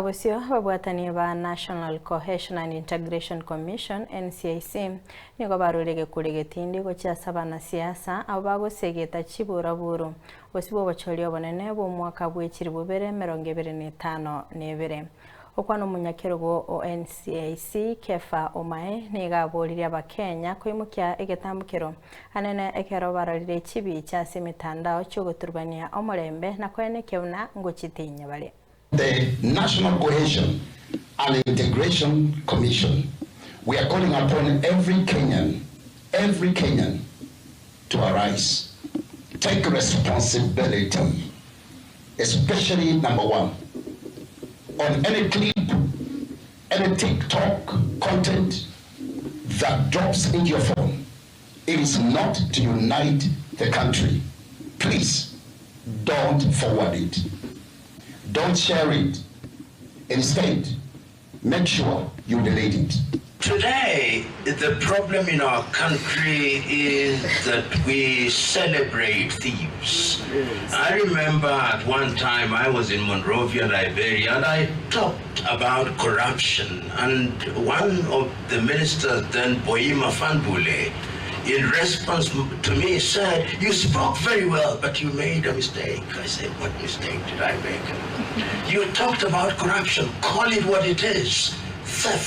Bosio, ababwatani ba National Cohesion and Integration Commission, NCIC, nigo barure egekuri getindi gochia ase abanasiasa abwo bagosegeta chiburaburu bosio bw'obochori obonene bw'omwaka bwe chilifu bibere emerongo ebere na etano na ebere. Okwana omonyakerogo o NCIC, Kepha Omae, nigo aboririe Abakenya koimokia egetambokero anene ekero barorire chibicha ase emetandao chi'ogoturubania omorembe na koenekia buna ngochitinya bare. The National Cohesion and Integration Commission, we are calling upon every Kenyan, every Kenyan to arise, take responsibility, especially number one, on any clip, any TikTok content that drops into your phone. It is not to unite the country. Please don't forward it. Don't share it. Instead, make sure you delete it. Today, the problem in our country is that we celebrate thieves. I remember at one time I was in Monrovia, Liberia, and I talked about corruption. And one of the ministers then, Boima Fanbule, in response to me said, You spoke very well, but you made a mistake. I said, What mistake did I make? You talked about corruption. Call it what it is: theft.